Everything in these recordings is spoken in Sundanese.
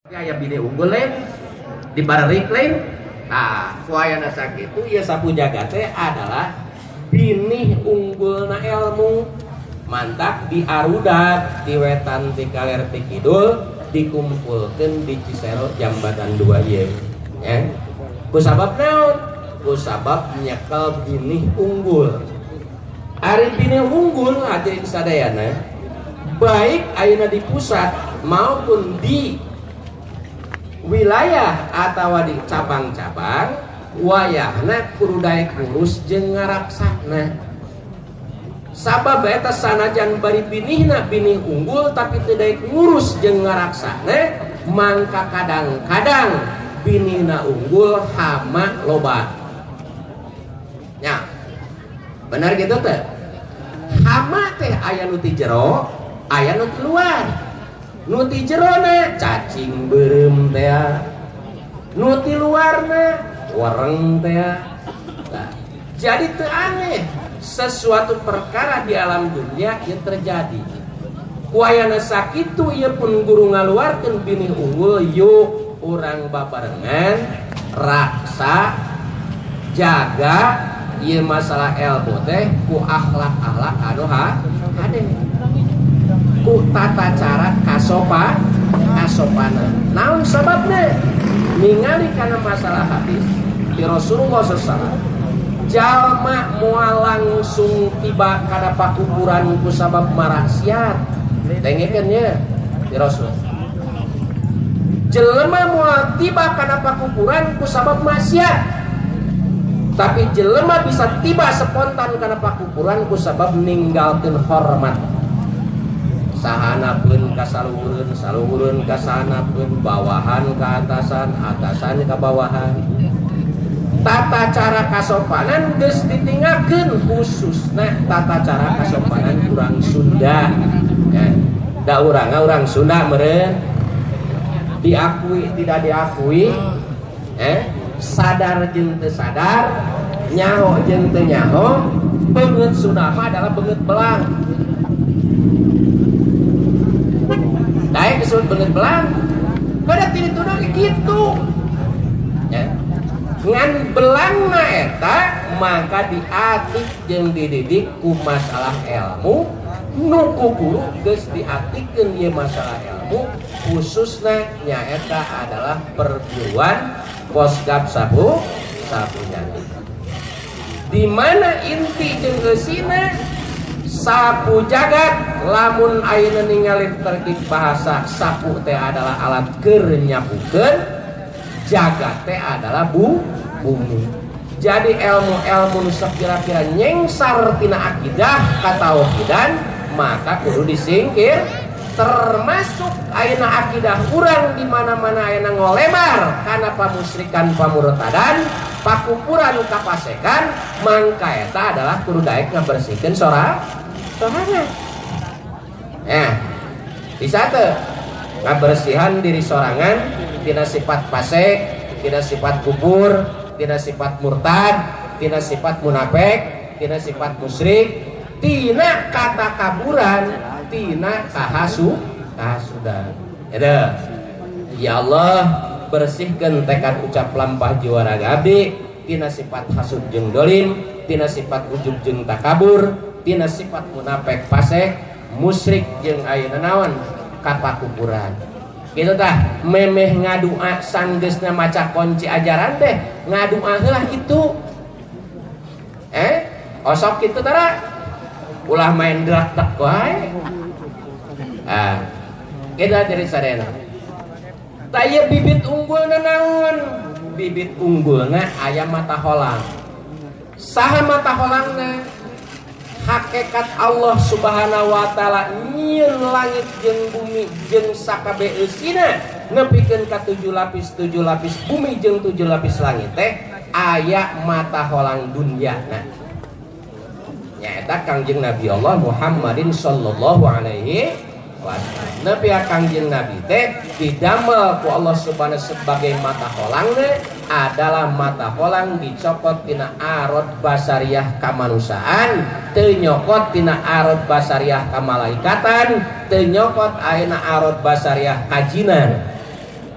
Aya bini unggul lain di barerik lain. Nah, ku ayana sakitu ieu sapu jagat teh adalah binih unggulna ilmu. Mantak diarudat di wetan, di kaler, di kidul, dikumpulkeun di Cisero jambatan 2 ieu ya. Ku sabab naon? Ku sabab nyekel binih unggul. Ari binih unggul, hadirin sadayana, baik ayeuna di pusat maupun di wilayah atau di cabang-cabang, wayahna kudu daek ngurus jeung ngaraksana. Sabab eta sanajan bari binihna binih unggul tapi teu daek ngurus jeung ngaraksana, mangka kadang-kadang binihna unggul, hama loba. Nya, benar gitu teh? Hama teh aya nu ti jero, aya nu ti luar. Nu ti jerona cacing beureum teh, nu ti luarna wereng teh. Nah, jadi teu aneh sesuatu perkara di alam dunia yang terjadi. Ku ayana sakitu ieu pun guru ngaluarkeun binih unggul, yuk urang babarengan raksa jaga ieu masalah ilmu teh ku akhlak-akhlak anu hade, ku tata cara kasopanan. Naon sababna? Ningali kana masalah hadis di Rasulullah sallallahu alaihi wasallam, jalma moal langsung tiba kana pakuburan ku sabab maraksiat. Dengekeun nya di Rasul, jelema moal tiba kana pakuburan ku sabab maksiat, tapi jelema bisa tiba spontan kana pakuburan ku sabab ninggalkeun hormat. Sahanapeun ka saluhureun, saluhureun ka sahanapeun, bawahan ka atasan, atasan ka bawahan, tata cara kasopanan geus ditinggalkeun, khususna tata cara kasopanan urang Sunda ya. Da urang urang Sunda meureun, diakui tidak diakui, sadar jeung teu sadar, nyaho jeung teu nyaho, beungeut Sunda mah adalah beungeut belang. Daek disebut beungeut belang pada tirituna kitu ya. Ngan belangna eta maka diatik jeung dididik ku masalah ilmu nu ku guru geus diatikeun ieu masalah ilmu, khususna nyaeta adalah perguruan Posgab Sapu Sapu Jagat, di mana inti jeung eusina sapu jagat. Lamun ayeuna ningali terkait bahasa, sapu teh adalah alat keur nyapukeun, jagat teh adalah bumi. Jadi ilmu-ilmu nu sakira-kira nyengsar tina akidah katauhidan maka kudu disingkir, termasuk ayeuna akidah urang di mana-mana ayeuna ngolebar kana pamusyrikan, pamurtadan, pakupuran, kapasekan, mangka eta adalah kudu daek ngabersihkeun sorangan. Ya, bisa teu ngabersihan diri sorangan tina sifat fasik, tina sifat kufur, tina sifat murtad, tina sifat munafik, tina sifat musyrik, tina kata kaburan, tina kahasudan. Ya, ya Allah, bersihkan tekad, ucap, lampah, jiwa raga abdi tina sifat hasud jeung dolim, tina sifat ujub jeung takabur, tina sifat munafik, fasik, musyrik jeung ayeuna naon kapakuburan. Gitu tah, memeh ngadua sanggeusna maca kunci ajaran teh ngadua heula kitu. Osok kitu tara ulah main gerak-gerak wae. Ah, kita dari sadayana. Tah, ieu bibit unggulna naon? Bibit unggulna aya mata holang. Saha mata holangna? Hakikat Allah Subhanahu wa taala nyieun langit jeung bumi jeung sakabeh eusina nepikeun ka 7 lapis, 7 lapis bumi jeung 7 lapis langit teh aya mata holang dunyana, nyaeta Kangjeng Nabi Allah Muhammadin sallallahu alaihi wasallam. Nepi Kangjeng Nabi teh didamel ku Allah Subhanahu sebagai mata holangna adalah mata holang dicokot tina arod basariah kamanusiaan, teu nyokot tina arod basariah kamalaikatan, teu nyokot ayeuna arod basariah kajinan.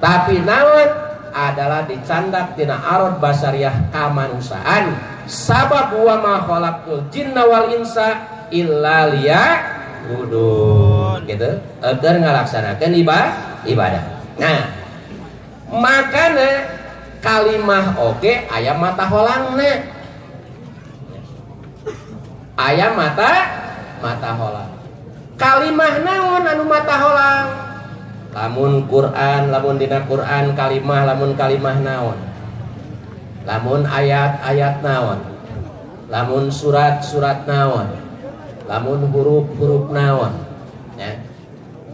Tapi naon adalah dicandak tina arad basariah kamanusiaan. Sabab wa ma khalaqtul jinna wal insa illa liya'budun gitu. Agar ngalaksanakeun ibadah. Nah, makana kalimah oge aya mata holangna. Aya mata holang. Kalimah naon anu mata holang? Lamun Quran, lamun dina Quran kalimah, lamun kalimah naon? Lamun ayat-ayat naon? Lamun surat-surat naon? Lamun huruf-huruf naon? Ya.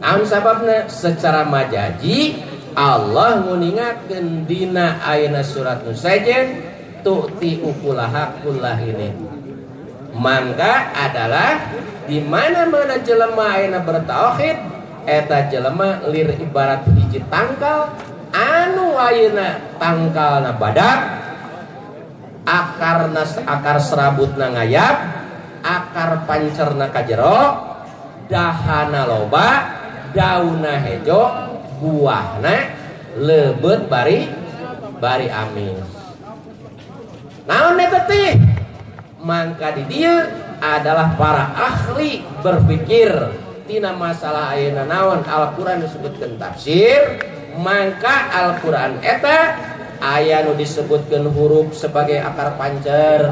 Naon sababna? Secara majazi Allah nguningakeun dina ayana surat nu sejen tu'ti ukulaha kullahinin. Mangga adalah di mana-mana jelema ayeuna bertauhid eta jelema lir ibarat hiji tangkal anu ayeuna tangkalna badak, akarna akar serabutna ngayap, akar pancerna kajero, dahana loba, daunna hejo, buahna leubet bari amis. Naon eta teh? Mangka di dieu adalah para ahli berpikir tina masalah ayeuna naon Al-Qur'an disebutkeun tafsir, mangka Al-Qur'an eta aya nu disebutkeun huruf sebagai akar pancer,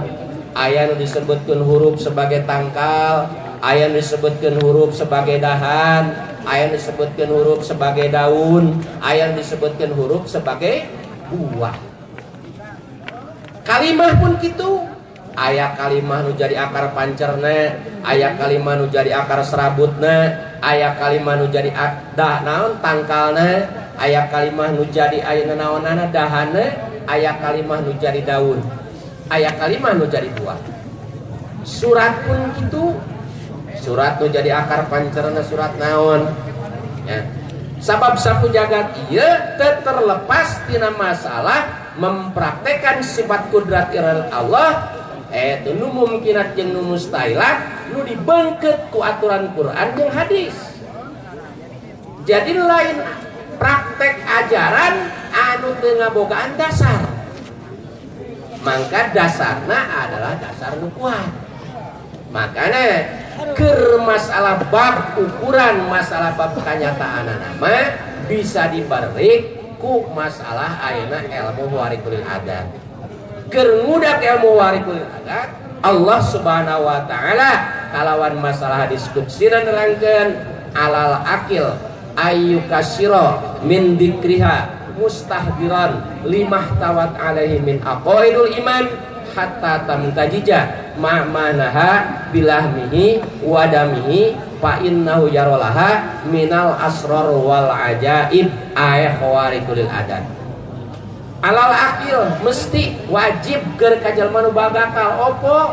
aya nu disebutkeun huruf sebagai tangkal, aya nu disebutkeun huruf sebagai dahan, aya nu disebutkeun huruf sebagai daun, aya nu disebutkeun huruf sebagai buah. Kalimah pun kitu. Aya kalimah nu jadi akar pancerna, aya kalimah nu jadi akar serabutna, aya kalimah nu jadi dah naon tangkalna, aya kalimah nu jadi ayeuna naonana dahana, aya kalimah nu jadi daun, aya kalimah nu jadi buah. Surat pun kitu. Surat nu jadi akar pancerna surat naon. Ya. Sabab sapu jagat ieu teu terlepas tina masalah mempraktekkan sifat kudrat iradat Allah itu nu mumkinat jeung nu mustahilat nu dibengket ku aturan Quran jeung hadis. Jadi lain praktek ajaran anu teu ngabogaan dasar. Mangka dasarna adalah dasar nu kuat. Makanya keur masalah bab ukuran masalah bab kanyataanana mah bisa dibarik ku masalah ayeuna ilmu warikulil adat. Keur ngudak ilmu warikulil adat Allah Subhanahu wa taala kalawan masalah hadis qudsina nerangkeun alal akil ayu kasiro min dikriha mustahdiran limah tawat alaihi min aqaidul iman hatta tamtajija ma'manaha bilahmihi wadamihi fa innahu yarolaha minal asrar wal ajaib ayah khawarikulil adat. Alal akil mesti wajib keur ka jalma nu bagakal opo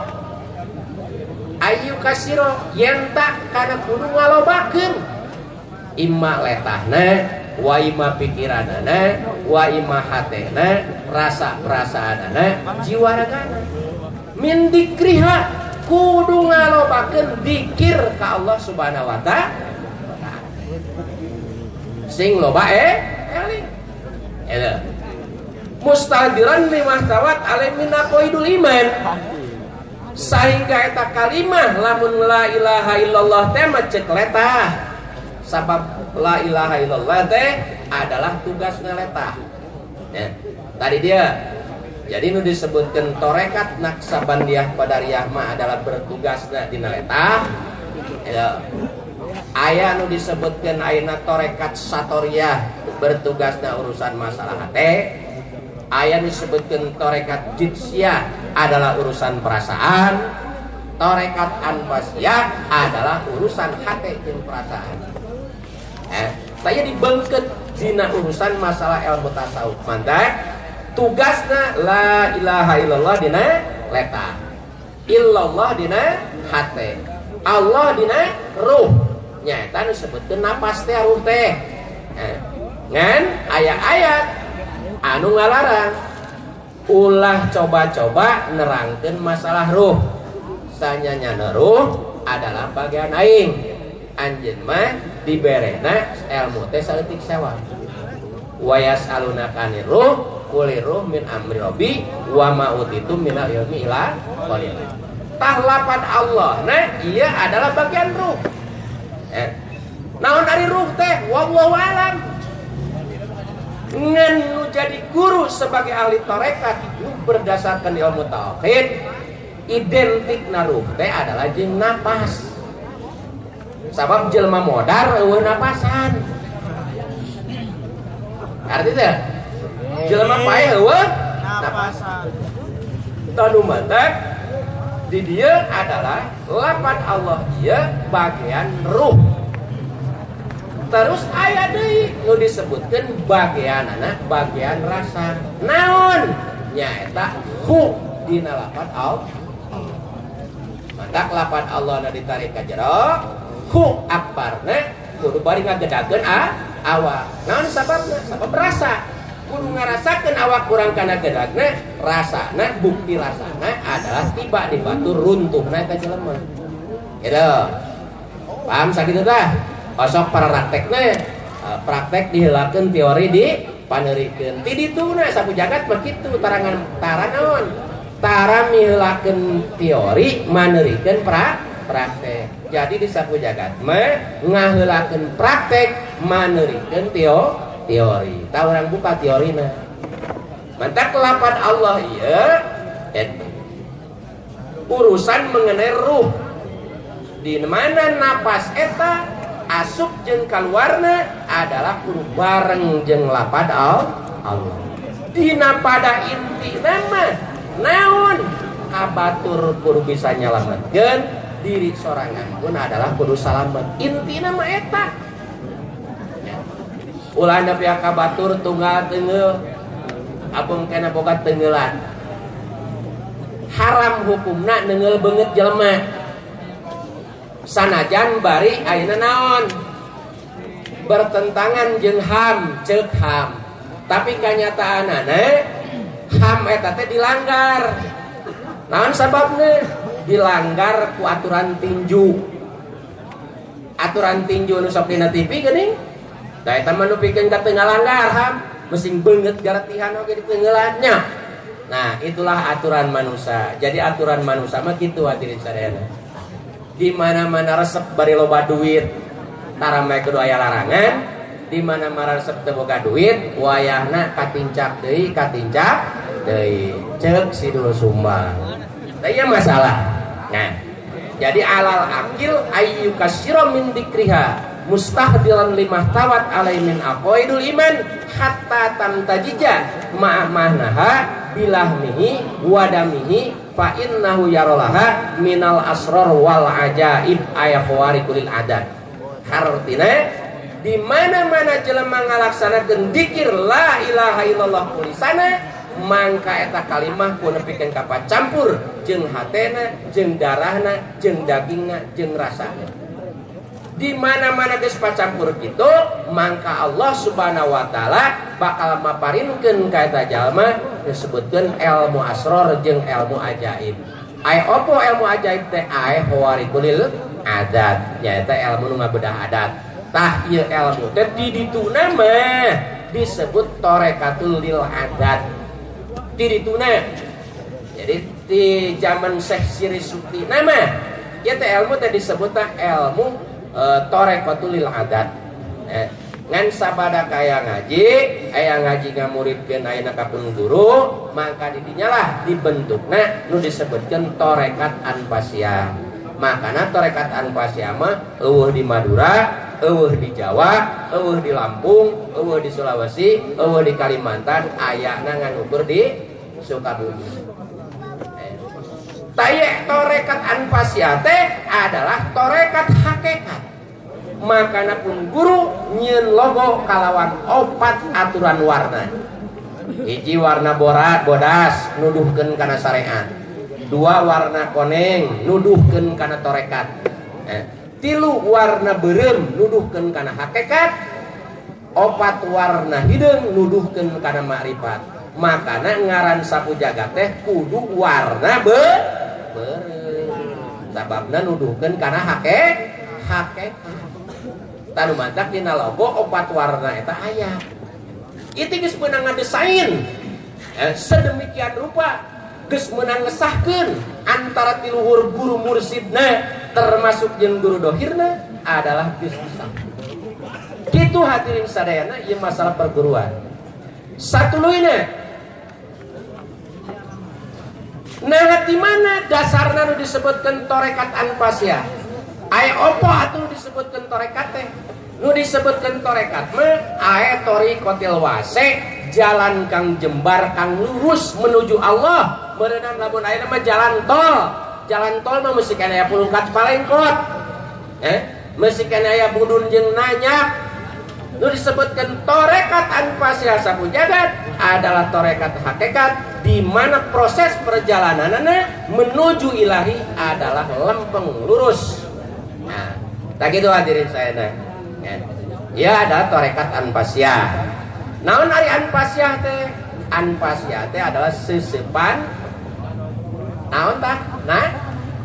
ayu kasiro yen tak kana kudu ngalobakeun imma letahna wa imma pikiranana wa imma hatena rasa perasaanana jiwa ragana min dikriha kudu ngalobakeun dikir ka Allah Subhanahu wa taala sing loba eling eta mustadiran limah tawat alai min aqaidul iman sehingga eta kalimah lamun la ilaha illallah teh mah cek letah sabab la ilaha illallah teh adalah tugas letah ya. Tadi dia jadi nu disebutkan torekat Naksabandiyah Qadariyah mah adalah bertugasna dina letah ya. Aya nu disebutkan ayeuna torekat Satoriyah bertugasna urusan masalah hate. Aya nu disebutkan torekat Jitsiyah adalah urusan perasaan. Torekat Anfasiyah adalah urusan hate jeung perasaan. Saya dibengket dina urusan masalah ilmu tasawuf. Mantap. Tugasna la ilaha illallah dina letah, illallah dina hate, Allah dina ruh. Nyaeta disebutkeun napas teh ruh teh. Ngan aya-ayat anu ngalarang ulah coba-coba nerangkeun masalah ruh. Sanyanya ruh adalah bagian aing. Anjeun mah diberena ilmu teh saeutik sewang. Wa yas'alunaka anir ruh qulir ruh min amri rabbi wa ma utitu minal ilmi illa qalil. Tah lapan Allah nah ieu adalah bagian ruh. Naon ari ruh teh wallahu alam. Ngan nu jadi guru sebagai ahli tarekat nu berdasarkan ilmu tauhid identik na ruh teh adalah jeung napas. Sabab jelema modar eueuh napasan. Arti teh jelema paeh eueuh napasan. Tanu mantak di dia adalah lapan Allah ieu bagian ruh. Terus aya deui nu disebutkeun bagianana bagian rasa. Naon? Nyaeta hu dina lapan Allah. Mantak lapan Allah na ditarik ka jero, hu akbarna kudu bari ngagedageun awak. Naon sababna? Sabab rasa. Kudu ngarasakeun awak kurang kana gedagna, rasana bukti rasana adalah tiba di batu runtuhna eta jelema. Gitu. Paham sakitu tah? Osok para praktekna, praktek diheulakeun teori di paneurikeun. Ti dituna sapu jagat mah kitu tarangan tara naon? Tara miheulakeun teori maneurikeun praktek. Jadi di sapu jagat mah ngaheulakeun praktek maneurikeun teori. Tah urang buka teorina. Mantak lapan Allah ieu urusan mengenai ruh. Di mana napas eta asup jeung kaluarna adalah kudu bareng jeung lapad Allah. Dina pada intina mah naon kabatur kudu bisa nyalametkeun diri sorangan pun adalah kudu salamet. Intina mah eta. Ulah nepi ka batur tunggal teungeul abong kana boga teungeulan. Haram hukumna neungeul beungeut jelema. Sanajan bari ayeuna naon bertentangan jeung HAM, ceuk HAM. Tapi kanyataanana HAM eta teh dilanggar. Naon sababna? Dilanggar ku aturan tinju. Aturan tinju nu sok dina TV geuning. Da eta mah nu pikeun ka teu ngalanggar HAM, mesing beungeut garatihan oge diteungeulan nya. Nah, itulah aturan manusia. Jadi aturan manusia mah kitu hadirin sadayana. Di mana-mana resep bari loba duit taramai kudu aya larangan, di mana-mana resep teu boga duit wayahna katincak deui ceuk Sidul Sumbang. Tah ieu masalah. Nah, jadi alal akil ayyukasira min dikriha mustahdiran limah tawat alai min aqaidul iman hatta tamtajija ma'a mahnaha bilahmihi wadamihi fa innahu yarolaha minal asrar wal ajaib aya khawariqul adat. Hartina di mana-mana jelema ngalaksanakeun dzikir la ilaha illallah kulisana mangka eta kalimah ku nepikeun ka pacampur jeung hatena, jeung darahna, jeung dagingna, jeung rasana. Di mana-mana geus pacampur kitu mangka Allah Subhanahu wa taala bakal maparinkeun ka eta jalma disebutkeun ilmu asror jeung ilmu ajaib. Ai opo ilmu ajaib teh? Ai khawariqul adat, nyaeta ilmu nu ngabedah adat. Tah ieu ilmu teh di dituna mah disebut torekatul lil adat. Di dituna. Jadi di zaman Syekh Siri Sukti nama ieu teh ilmu teh disebut ilmu torekatul lil adat. Ngan sabada kaya ngaji, aya ngaji ngamuridkeun ayeuna ka pun guru, maka didinya lah dibentukna nu disebutkeun torekat anfasia. Makana torekat anfasia mah eueuh di Madura, eueuh di Jawa, eueuh di Lampung, eueuh di Sulawesi, eueuh di Kalimantan, ayana ngan ukur di Sukabumi. Taye torekat anfasia teh adalah torekat hakikat. Makana pun guru nyieun logo kalawan opat aturan warna. Hiji warna bodas nuduhkeun kana syariat. Dua warna koneng nuduhkeun kana torekat. Tilu warna beureum nuduhkeun kana hakikat. Opat warna hideung nuduhkeun kana makrifat. Makana ngaran sapu jagat teh kudu warna beureum. Sababna nuduhkeun kana hakikat. Tanu mantak dina logo opat warna eta aya. Itu geus meunang ngadesain sedemikian rupa, geus meunang ngesahkeun antara tiluhur guru mursidna termasuk jeung guru dohirna adalah geus bisa. Kitu hadirin sadayana ieu masalah perguruan. Satuluyna, nah di mana dasarna nu disebutkeun torekat anfasiah? Aya opo atuh nu disebutkeun torekat teh? Nu disebutkeun torekat mah aya thoriqotil wase, jalan kang jembar kang lurus menuju Allah. Meureunan lamun ayeuna mah jalan tol. Jalan tol mah mesti kana aya pulungkat palengkot. Mesti kana aya budun jeung nanyak. Nu disebutkan torekat anfasiah sapu jagat adalah torekat hakikat di mana proses perjalanannya menuju ilahi adalah lempeng lurus. Nah, tak gitu hadirin saya nah. Ya adalah torekat anfasiah. Naon ari anfasiah teh? Anfasiah teh adalah sesepan naon tah? Nah,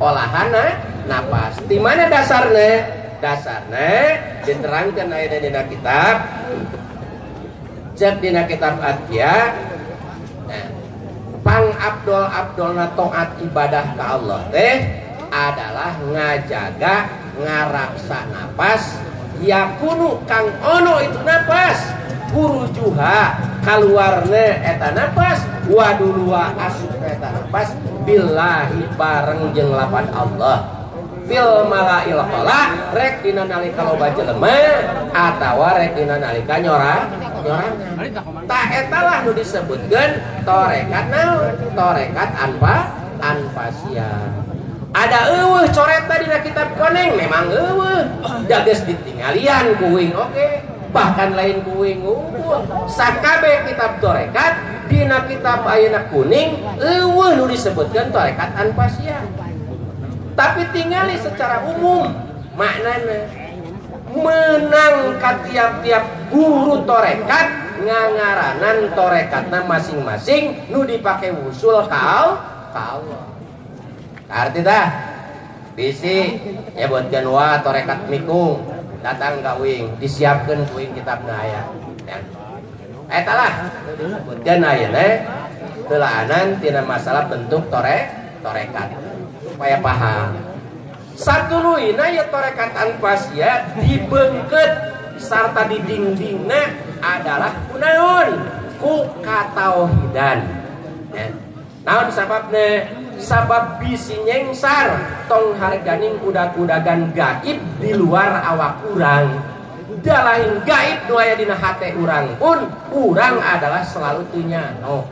olahan napas. Di mana dasarnya? Dasarnya diterangkan ayat dina kitab, cek dina kitab Adya. Nah, pang abdol abdolna taat ibadah ka Allah teh adalah ngajaga ngaraksa napas, yakunu kang ono itu napas hurujuha kaluarna eta napas wadulua asup eta napas billahi bareng jeung lapan Allah fil malail khala rek dina nalika loba jelema atawa rek dina nalika nyorangan. Ta eta lah nu disebutkeun torekat naon? Torekat anfasia. Ada eueuh coretna dina kitab koneng memang eueuh. Da geus ditinggalian kuing oke. Bahkan lain kuing eueuh. Sakabeh kitab torekat dina kitab ayeuna kuning eueuh nu disebutkeun torekat anfasia. Tapi tingali secara umum maknana menang ka tiap-tiap guru torekat ngangaranan torekatna masing-masing nu dipake wusul ka Allah. Arti dah bisi nyebutkeun wa torekat mikung datang ka uing disiapkeun kuing kitabna aya. Eta lah disebutkeun ayeuna teulaanan tina masalah bentuk torekat supaya paham. Satuluyna ya torekat anfasia dibengket sarta didingdingna adalah kunaon ku katauhidan. Ya. Naon sababna? Sabab bisi nyengsar tong harganing udag-udagan gaib di luar awak urang. Dalahin gaib nu aya dina hate urang pun urang adalah selalu teu nyano.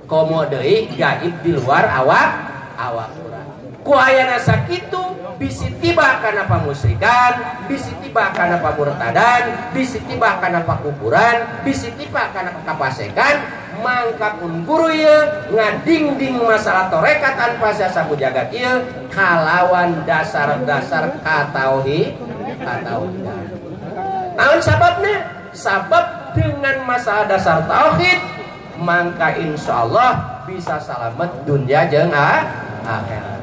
Komo deui gaib di luar awak urang. Ku ayana sakitu bisi tiba kana pamusyrikan, bisi tiba kana pamurtadan, bisi tiba kana pakufuran, bisi tiba kana kapasekan, mangka pun guru ieu ngadingding masalah torekat anfasia sapu jagat ieu kalawan dasar-dasar katauhid katauhidan. Naon sababna? Sabab dengan masalah dasar tauhid mangka insyaallah bisa salamet dunia jeung akhirat.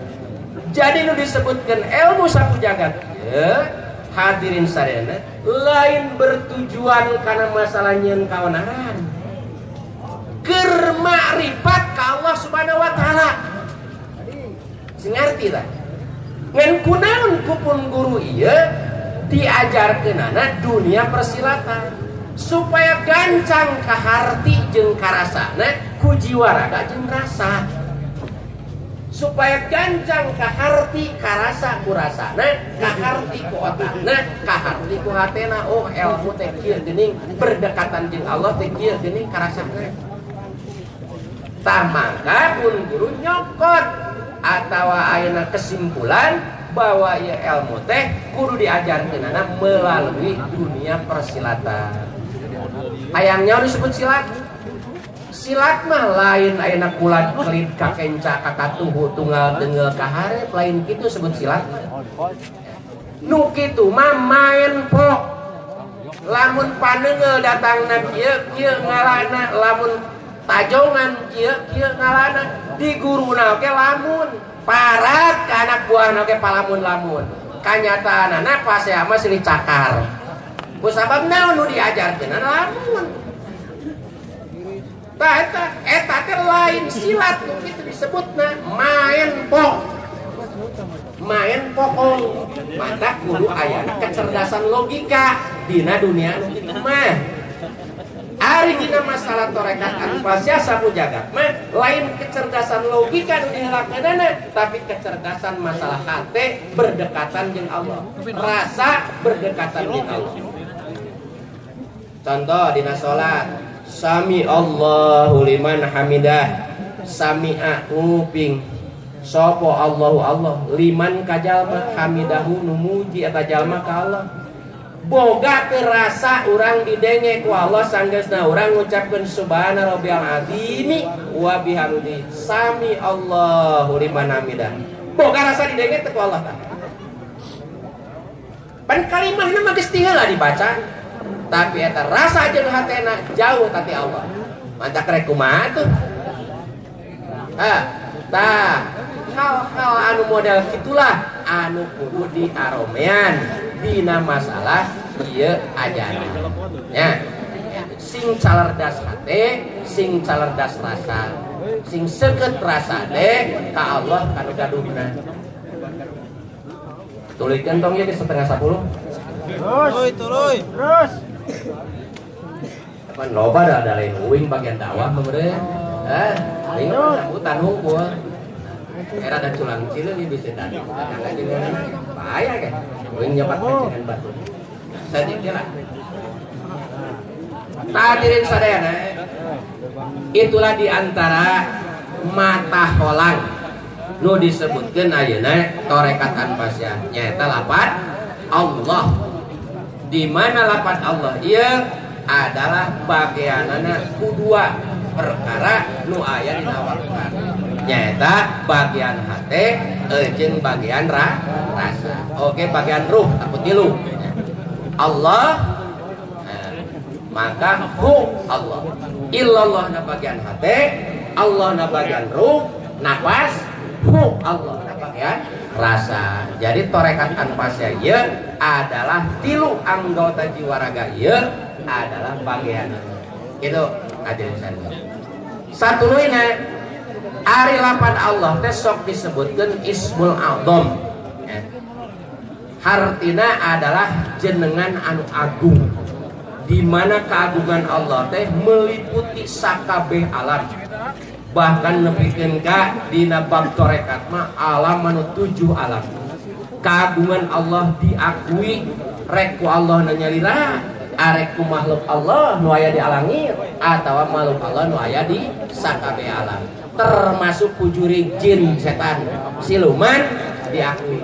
Jadi nu disebutkan ilmu sapu jagat ya, hadirin sadayana lain bertujuan karena masalah nyeun kaonaran. Keur makrifat ka Allah Subhanahu wa taala. Sing ngarti tah. Ngan kunaon ku pun guru ieu diajarkeunana dunia persilatan supaya gancang ka harti jeung karasana ku jiwa raga jeung rasa. Supaya gancang ka harti karasa ku rasana, ka harti ku otakna, ka harti ku hatena. Oh ilmu teh kieu geuning berdekatan jeung Allah teh kieu geuning karasana. Tah mangka pun guru nyokot atawa ayeuna kesimpulan bahwa ieu ilmu teh kudu diajarkeunana melalui dunia persilatan. Hayangnya disebut silat. Silat mah lain ayeuna kulat kelit kakenca kakatuhu tunggal dengeul kaharep lain kitu sebut silat mah. Nu kitu mah main pok. Lamun paneunggeul datangna kieu kieu ngalana, lamun tajongan kieu kieu ngalana, di guruna oge lamun parat ka anak buahna oge palamun-lamun. Kanyataanana pasea mah silih cakar. Ku sabab naon nu diajarkeunana lamun. Tah eta eta teh lain silat nu kitu disebutna main pok. Main pokong. Mata kudu ayana kecerdasan logika dina dunia nu kitu mah. Ari dina masalah torekat anfasyah sapu jagat mah lain kecerdasan logika nu diheulakeunana, tapi kecerdasan masalah hate berdekatan jeung Allah, rasa berdekatan jeung Allah. Contoh dina salat, sami Allahu liman hamidah, sami'a nguping sapa Allahu Allah liman kajalma hamidahu nu muji eta jalma ka Allah. Boga terasa urang didenge ku Allah sanggeusna urang ngucapkeun subhana rabbiyal azimi wa bihamdi sami Allahu liman hamidah. Boga rasa didenge teh ku Allah tah. Pan kalimahna mah geus tiheula dibaca, tapi eta rasa jeung hatena jauh tati Allah. Matak rek kumaha tuh? Ah, tah hal-hal anu model kitulah anu kudu diaromean dina masalah ieu ajaran. Nya. Sing calerdas hate, sing calerdas rasa, sing seukeut rasa teh ka Allah kanu gaduhna. Tulikeun tong ieu geus 9:30. Terus, tuluy. Terus. Pan loba da ada lain uing bagian dakwah mah meureun. Hah, aing mah sambutan hungkul. Era ada culang cileung bisa tadi. Bahaya kan. Uing nyobat kacingan batu. Sadik lah. Hadirin sadayana. Itulah diantara mata holang nu disebutkeun ayeuna torekat anfasyah nyaeta lapat Allah. Di mana lapat Allah ieu adalah bagianana kudua perkara nu aya dina Al-Qur'an. Nyaeta bagian hate jeung bagian rasa. Oke, bagian ruh aku tilu. Allah nah, maka hu Allah. Illallah na bagian hate, Allah na bagian ruh, nafas, hu Allah na bagian rasa. Jadi torekat anfasyah ieu adalah tilu anggota jiwa raga ieu adalah bagian. Itu hadirin sadaya. Satuluyna ari lapan Allah teh sok disebutkeun Ismul A'zam. Ya. Hartina adalah jenengan anu agung. Di mana keagungan Allah teh meliputi sakabeh alam. Bahkan nepikeun ka dina bab torekat mah alam anu 7 alam. Keagungan Allah diakui rek ku Allah na nyalira, arek ku makhluk Allah nu aya di alangit atawa makhluk Allah nu aya di sakabeh alam. Termasuk kujuri jin setan siluman diakui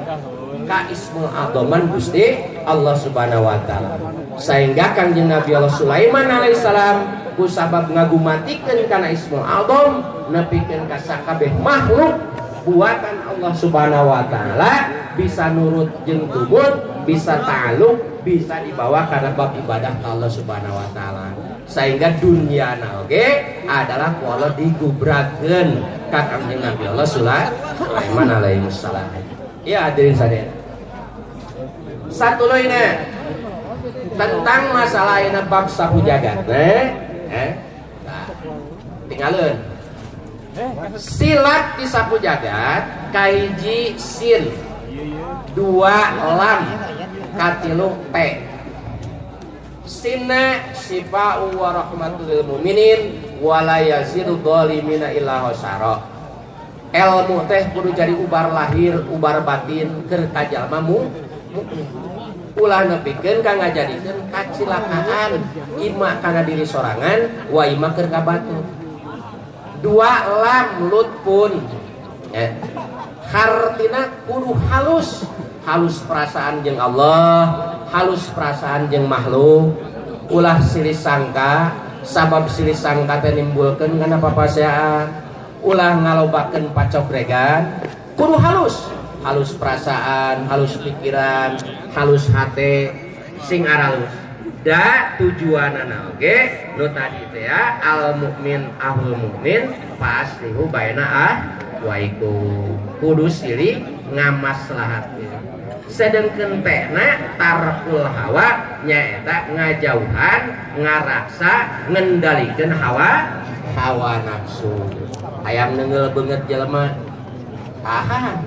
ka Ismul A'zaman Gusti Allah Subhanahu wa taala. Sehingga Kangjeng Nabi Allah Sulaiman alaihissalam ku sabab ngagumatikeun kana Ismul A'zam nepikeun ka sakabeh makhluk buatan Allah Subhanahu wa taala bisa nurut jeung tumut, bisa ta'aluk, bisa dibawa karena bab ibadah ka Allah Subhanahu wa taala. Sehingga dunia na oge adalah ku Allah digubrakeun ka Kangjeng Nabi Allah Sulaiman alaihissalam. Ya hadirin sadaya. Satuluyna tentang masalah ini bab sapu jagat. Nah, tinggalin. Silat di sapu jagat kaiji sin 2 lam katilu t. Sinna sifa'u wa rahmatul lil mu'minin wa la yazidu dhalimina illa khasara. Ilmu teh kudu jadi ubar lahir, ubar batin keur ka jalma mukmin. Ulah nepikeun ka ngajadikeun kacilakaan ima kana diri sorangan wa ima keur ka batur. 2 lam lutfun. Ya. Hartina kudu halus, halus perasaan jeung Allah, halus perasaan jeung makhluk. Ulah silih sangka, sabab silih sangka teh nimbulkeun kana papaseaan. Ulah ngalobakeun pacobregan, kudu halus, halus perasaan, halus pikiran, halus hate, sing aralus. Da tujuanana oge nu tadi teh ya al mukmin ahul mukmin paslihu baina ah waikum. Kudu silih ngamaslahatkeun. Sedengkeun tehna tarkul hawa nyaeta ngajauhan, ngaraksa, ngendalikeun hawa Hawa nafsu. Hayang neunggeul beungeut jelema. Tahan.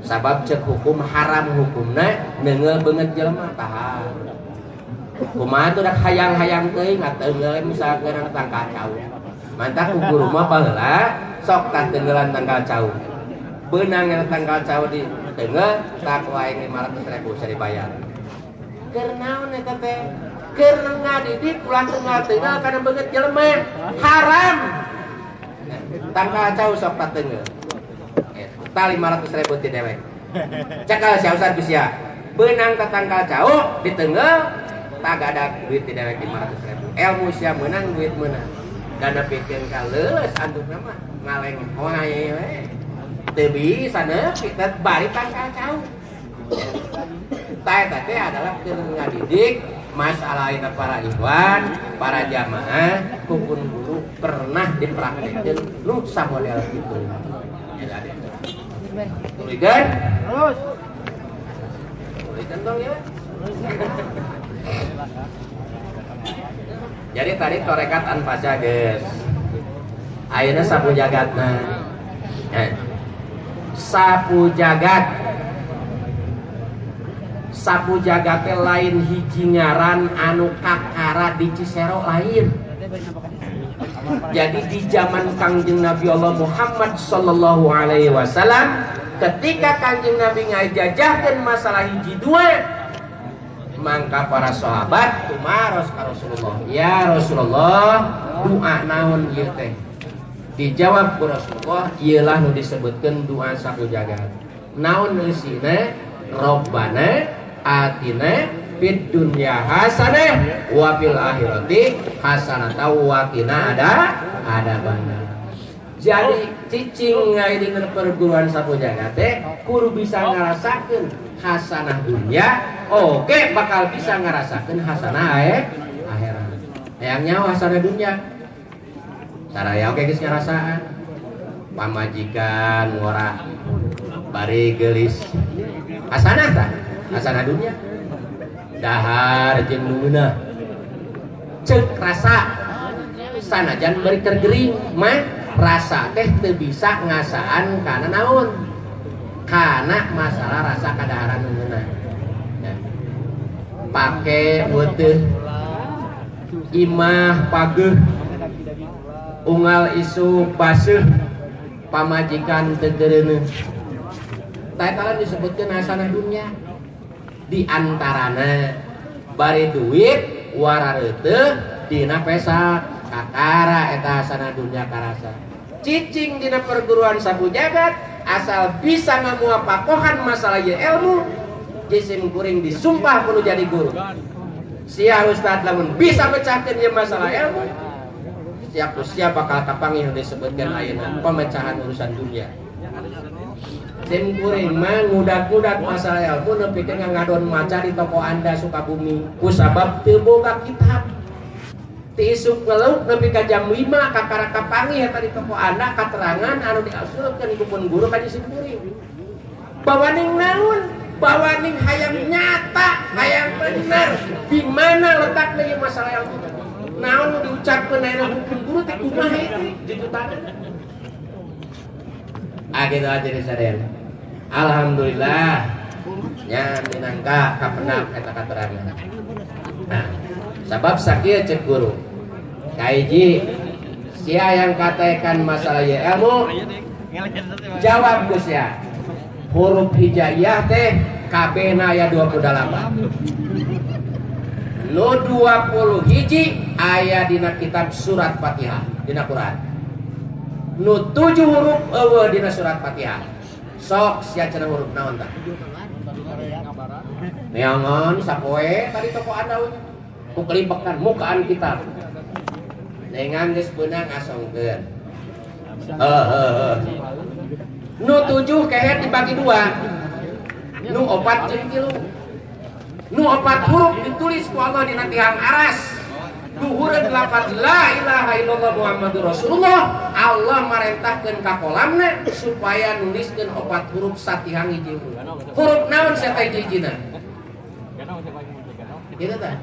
Sabab cek hukum haram hukumna neunggeul beungeut jelema tahan. Kumaha tuh dak hayang-hayang teuing ngateunggeul misalkeun tangkal cau. Mantak ku guru mah baheula sok tah teunggelan tangkal cau. Beunang eta tangkal cau di teunggeul tak ku aing 500.000 bisa dibayar. Keur naon eta teh? Keur ngadidik ulah teunggal-teunggal kana beungeut jelema. Haram. Tangkal cau sok tah teunggeul. Eta 500.000 ti dewek. Cekal sia Ustaz ku sia. Beunang tah tangkal cau diteunggeul tak ada duit ti dewek 500.000. Ilmu sia meunang duit meunang. Dana pikeun ka leuleus antukna mah ngaleng wae we. Teu bisa nepi teh bari tangkal cau. Tah eta teh adalah keur ngadidik masalah eta para ikhwan, para jamaah, kukun guru pernah dipraktekkeun nu samodel kitu. Ya ada. Tulikeun? Terus. Tulikeun dong ya. Jadi tadi torekat anfasya geus. Ayeuna sapu jagatna. Sapu jagat. Sapu jagat teh lain hiji ngaran anu kakara di Cisero lain. Jadi di zaman Kangjeng Nabi Allah Muhammad sallallahu alaihi wasallam ketika Kangjeng Nabi ngajajahkeun masalah hiji dua, mangka para sahabat tumaros ka Rasulullah, ya Rasulullah, doa naon ieu teh? Dijawab ku Rasulullah, ieulah nu disebutkeun doa sapu jagat. Naon eusina? Robbana atina fid dunya hasanah wa fil akhirati hasanah wa qina adzabannar. Jadi cicing ngae dina perguruan sapu jagat teh kudu bisa ngarasakeun hasanah dunya, oke bakal bisa ngarasakeun hasanah akhirat. Hayang nyawa hasanah dunya. Saraya oke geus ngarasaan. Pamajikan ngora bari geulis. Hasanah tah? Hasanah dunya. Dahar jeung nu ngeunah. Ceuk rasa sanajan bari keur gering mah rasa teh teu bisa ngasaan kana naon? Kana masalah rasa kadaharan nu ngeunah. Ya. Pake weuteuh imah pageuh unggal isuk baseuh pamajikan teu geureuneuh. Tah eta disebutkeun hasanah dunya. Di antarana bari duit warareuteuh dina pesak kakara eta hasanah dunya karasa. Cicing dina perguruan sapu jagat asal bisa ngamuapakohan masalah ieu ilmu, jisim kuring disumpah kudu jadi guru. Sia ustad lamun bisa mecahkeun ieu masalah ilmu, siap siap bakal kapanggih disebutkeun ayeuna pemecahan urusan dunia. Sim kuring mah ngudak-ngudak masalah ilmu nepikeun ngadon maca di toko Anda Sukabumi kusabab teu boga kitab. Ti isuk ngeluh nepi ka jam 5 kakara kapanggih eta di toko Anda katerangan anu diasulkeun ku pun guru ka sim kuring. Bawaning naon? Bawaning hayang nyata, hayang bener. Di mana letakna ieu masalah ilmu? Naon nu diucapkeun ayeuna hukum guru teh kumaha itu jujutana? Ah gitu aja deh sadayana. Alhamdulillah nya minangka kapenak eta katerangan. Nah, sabab sakieu cek guru. Kaiji sia yang katakan masalah ieu ilmu jawab ku sia. Huruf hijaiyah teh kabehna aya 28. Nu 20 hiji aya dina kitab surat Fatihah dina Quran. Nu 7 huruf eueuh dina surat Fatihah. Sok sia cenah huruf naon tah? Neangan sapoe tadi toko Anda ku kelibekan mukaan kitab. Nengan geus beunang asongkeun. Heuh. Nu 7 kehet dibagi 2. Nu 4 jeung 3. Nu 4 huruf ditulis ku Allah dina tiang aras. Luhureun lafaz la ilaha illallah Muhammadur Rasulullah, Allah marentahkeun ka kolamna supaya nuliskeun 4 huruf satihang hiji huruf. Huruf naon sia teh hiji-hijina? Kitu tah.